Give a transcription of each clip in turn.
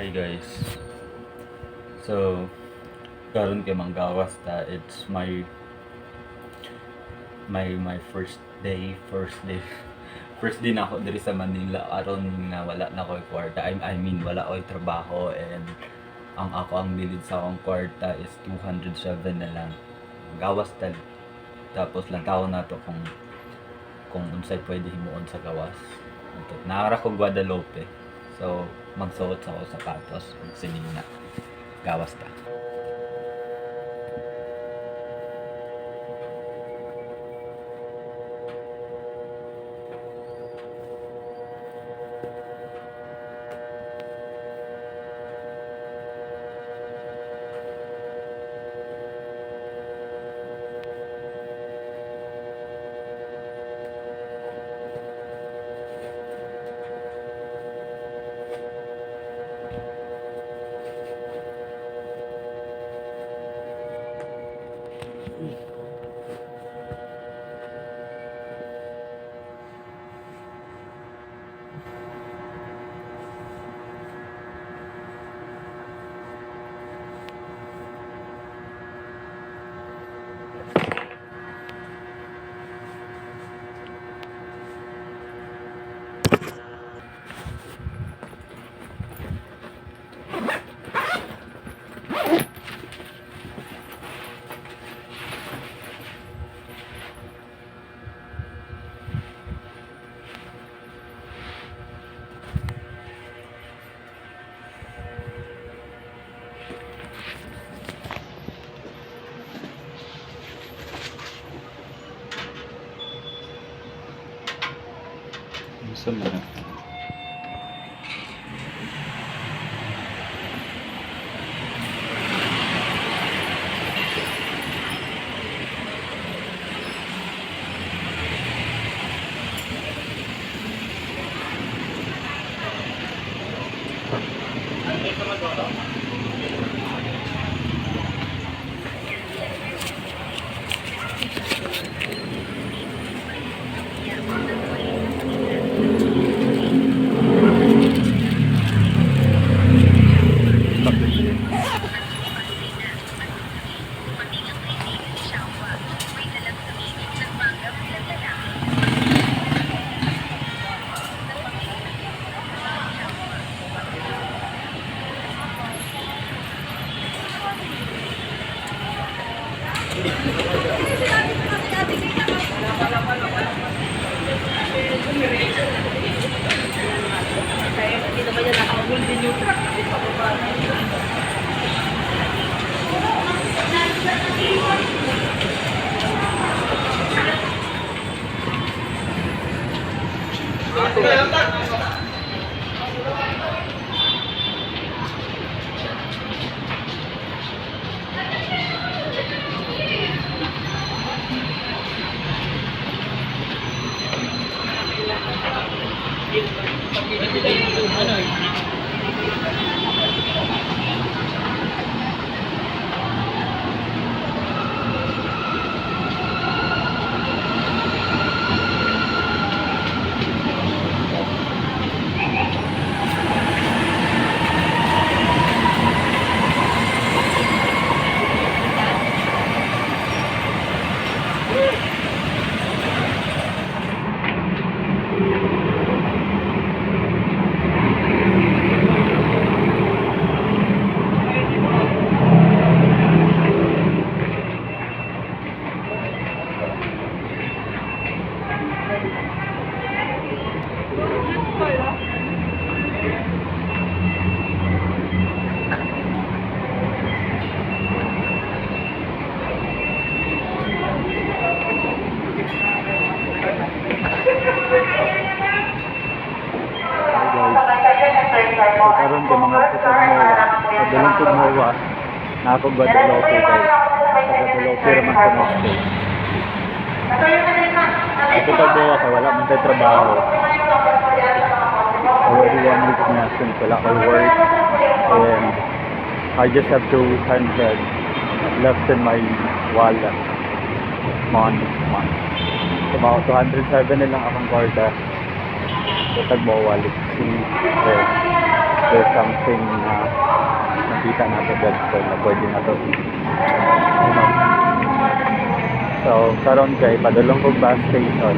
Hi guys. So, karon kay manggawas ta. It's my my my first day, first day. First day na ako diri sa Manila aron nga wala na ko'y kwarta. I mean, wala ko'y trabaho and ang ako ang bilid sa akong kwarta is 207 na lang. Gawas ta. Tapos lang tao na to kung unsay pwede himuon sa gawas. Ato, naara ko Guadalupe. So, magsuot sa ako sapatos ug sinina. Gawas ta. Unsa man na? Kaya hindi naman niya nakahabol din yung truck kasi pababa na yun. Hi guys. So karon kay mga putag mowa, padulong kog mowa, na ako Guadalupe kay sa Guadalupe ra man ko stay. Ako tag mowa kay wala man tay trabaho. Already one week na since wala koy work and I just have 200 left in my wallet. Money, money. So mga 207 na lang akong kwarta. So tag mowa, let's see. There. There's something na nakita nato dito na pwede na to. Ano? So, karon kay padulong kog bus station.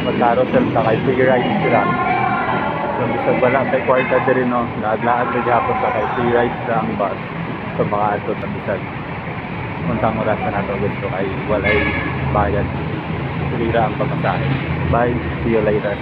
Mag-carousel ta kay free rides sila. So, bisag wala kay kwarta diri, no, laag-laag ra gihapon ta kay free rides ra ang bus. So, makaadto ta bisag unsang oras na nato gusto kay walay bayad. Free ra ang pamasahe. Bye. See you later.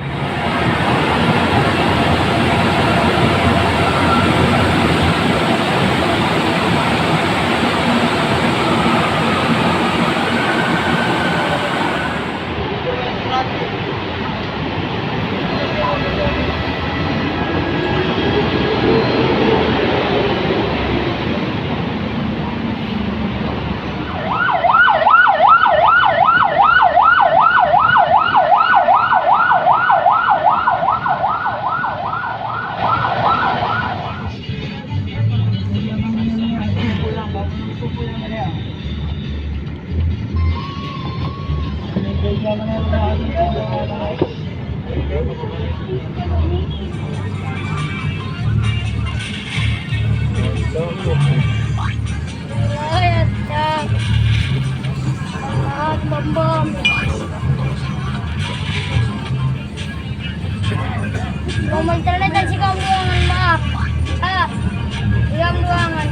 Ay, at at bambam. Pumunta si Kambuangan ma. Ah, Kambuangan.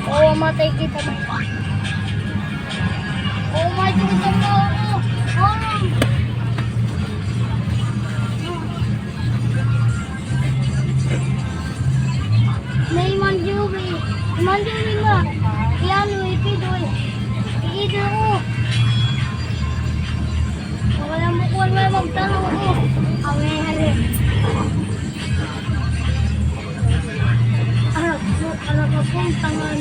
Oo, matay kita. Oo, matay kita mo. Oo. May manjubi. Manjubi nga. Yan, ipidoy. Iido ko. Wala mo ko, wala magtanong ko. Kami hali. Anak ko, anak ko pong tangan.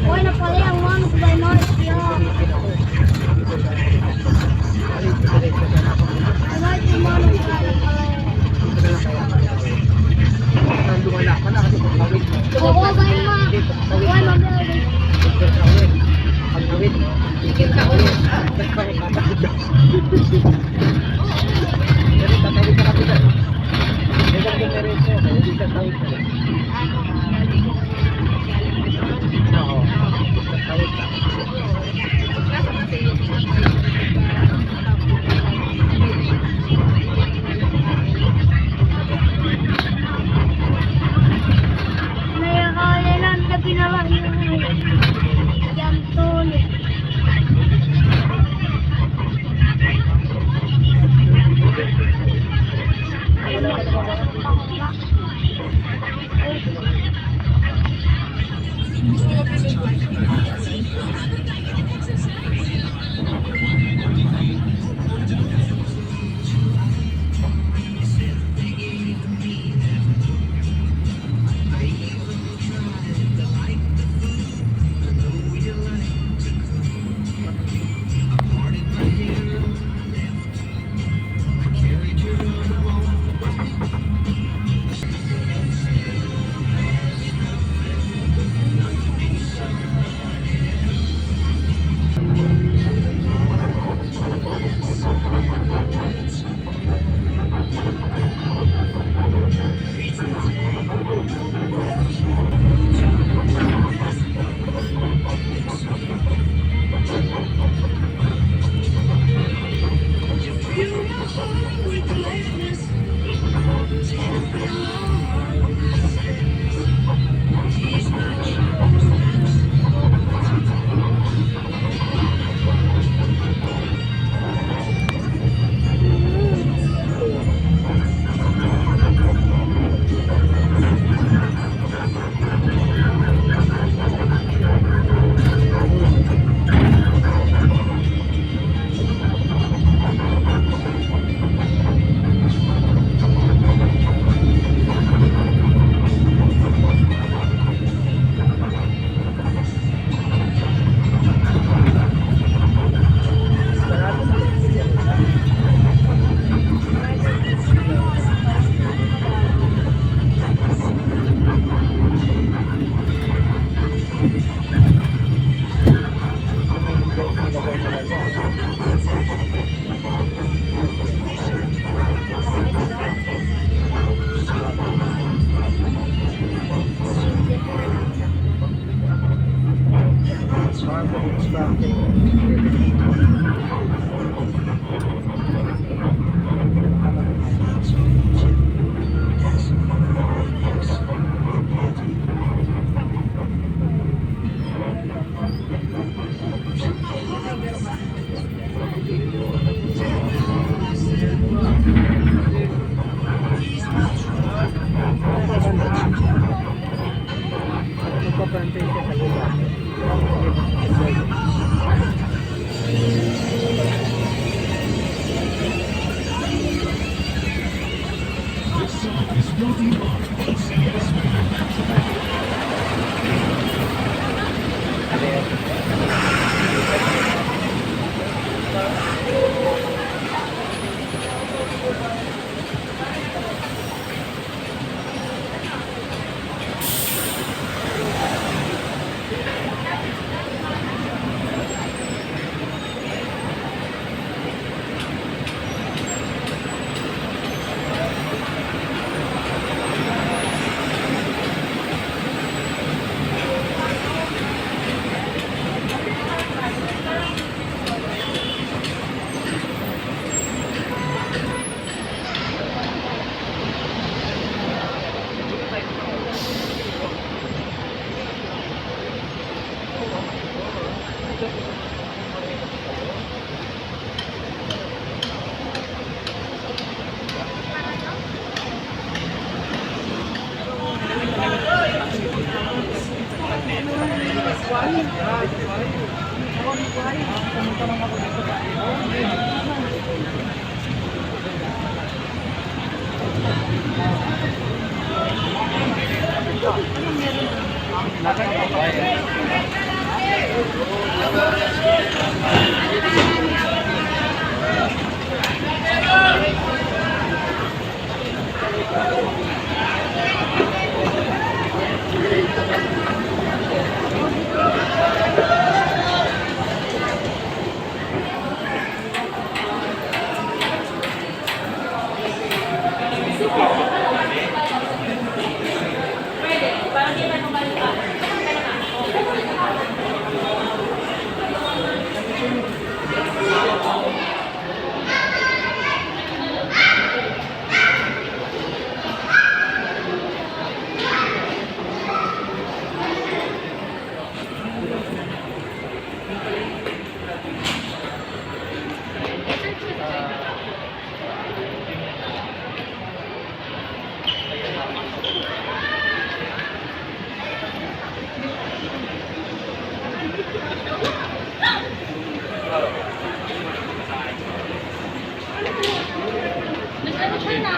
Uy, napali ang manok by Marcia. Ay, yung manok na napali. Oo, by Magpapantay ka sa lupa. Nag-ano siya na?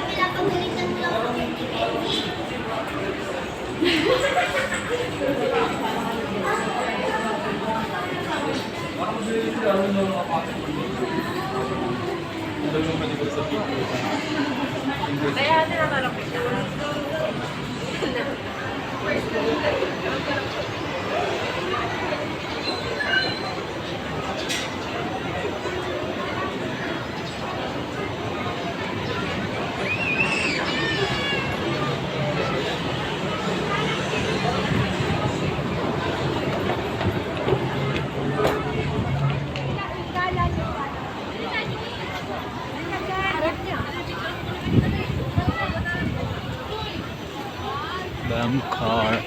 Pinapagalitan mo lang ako ni Kenny. Kaya tinatanong ko siya. Bam car.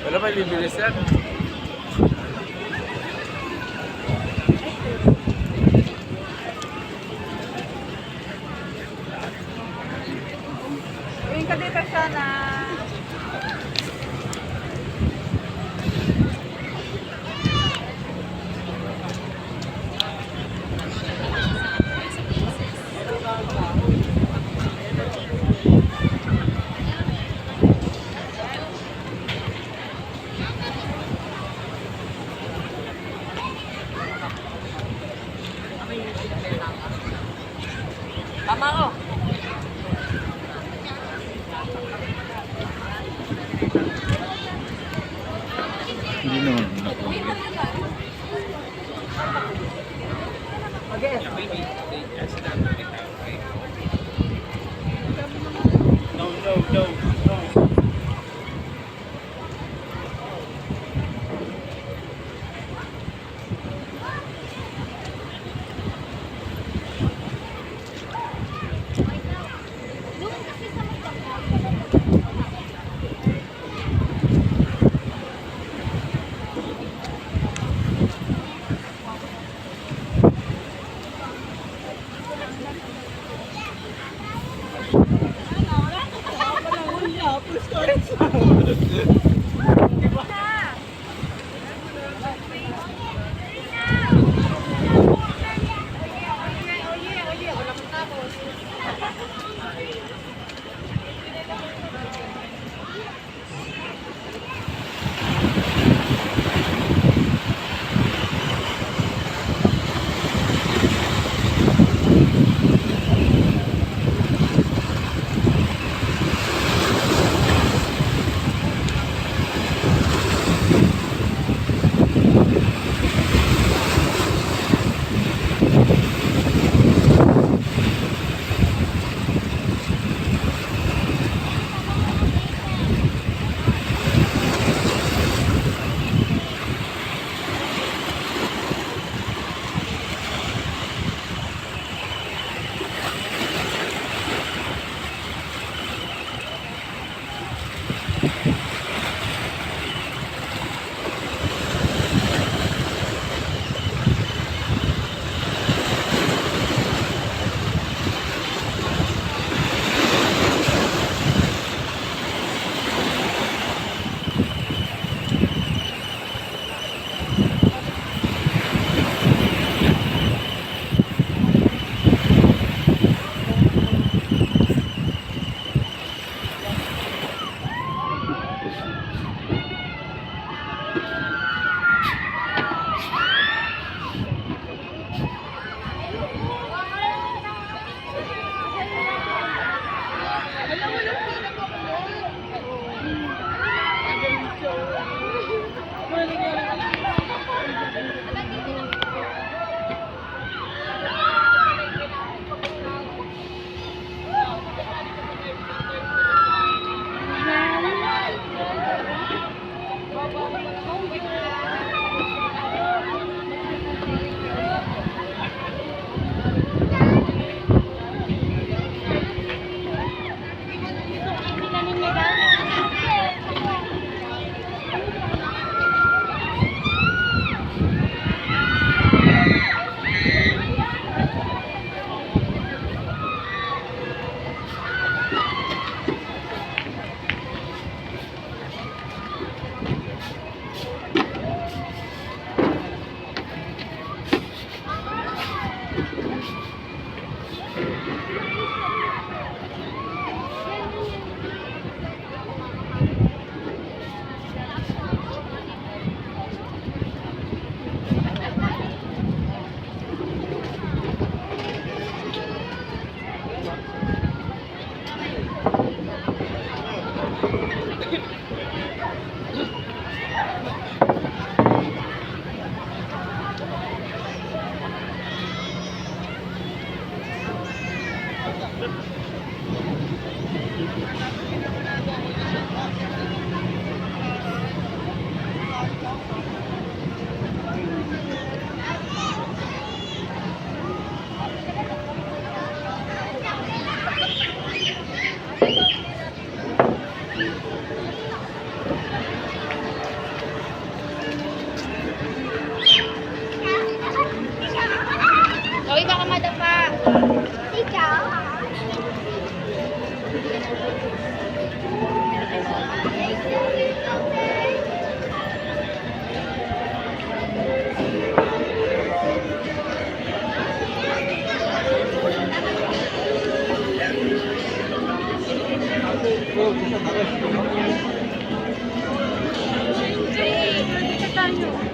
Wala pa bibili, sir. Tingin ka dito sana. Tama ko. Hindi naman. No, no, no, no. Doon kasi sa may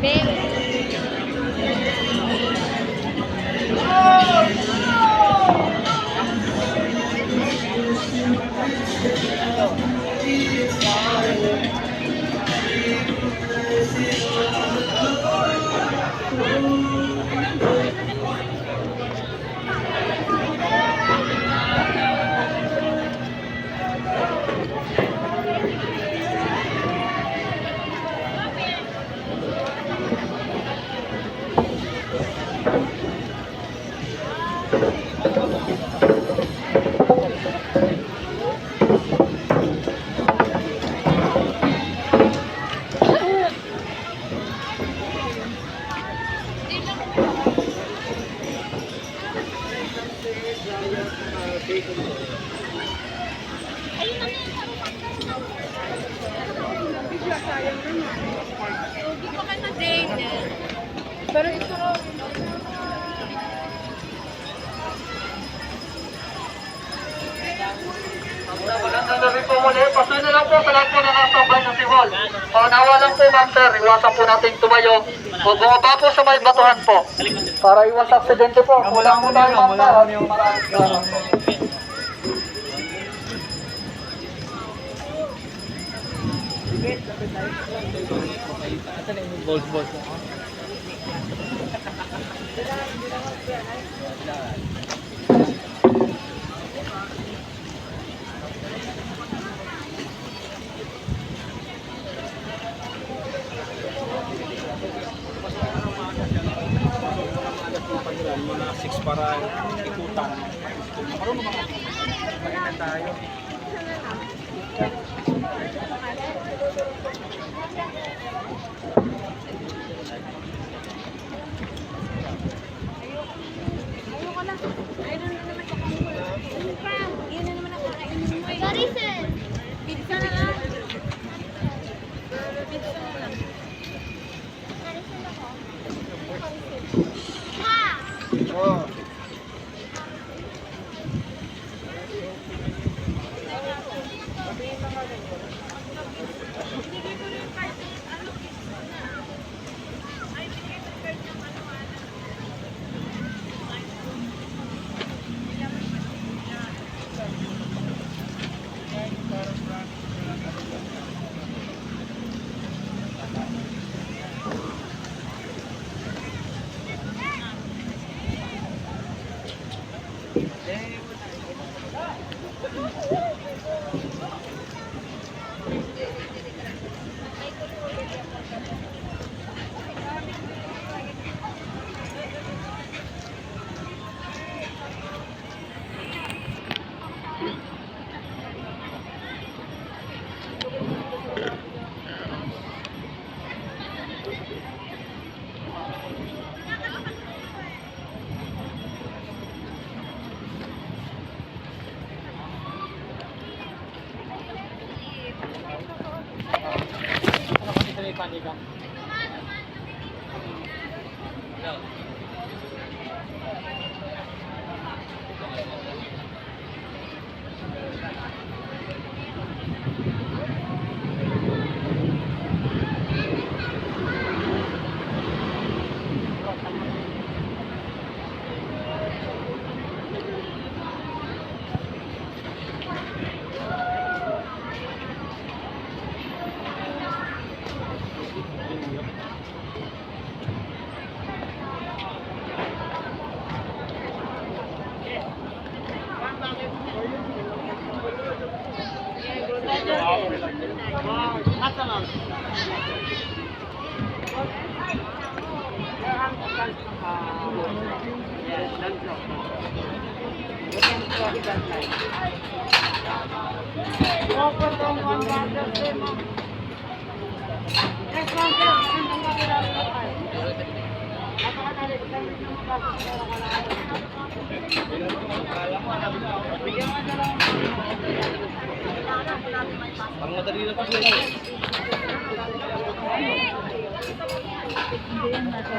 Babe. Pero ito raw. Magandang gabi po muli. Pasuyo na lang po sa lahat po na nasa ng Sihol. Paunawa lang po, ma'am, sir. Iwasan po natin tumayo. O bumaba po sa may batuhan po. Para iwas aksidente po. Kulang po tayo, ma'am, sir. Maraming salamat po. Mga 6 para ikutan. Marunong mga Kain tayo. Ayoko na. Ayun na naman kakainin mo. Ano pa? Yun na naman ang kakainin mo eh. Sorry, sir. Pizza na lang. Pizza na lang. Ha! Oh. Binigay ko rin yung card ng ano, pizza na. Ay, binigay ko yung card ng ano, ano.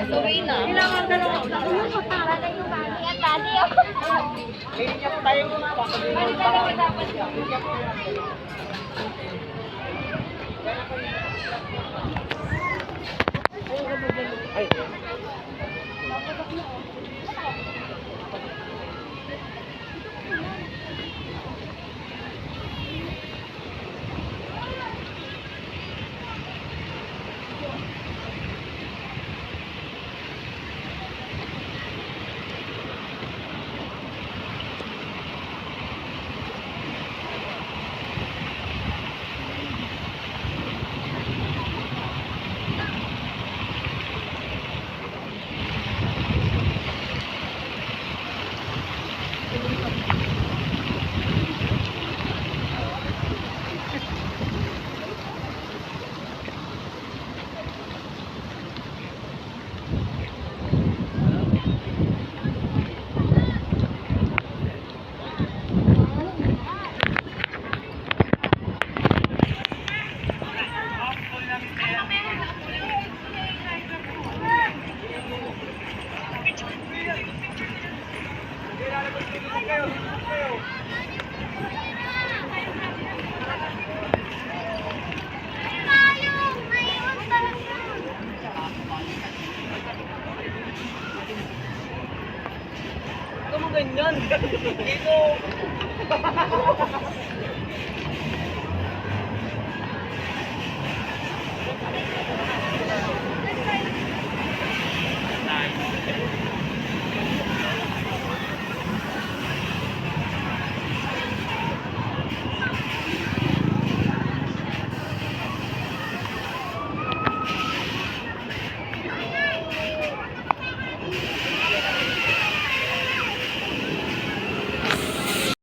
Uwi na. Kailangan dalawa. Para yung mami at daddy. Bali dalawa dapat yun. Yan! Dito!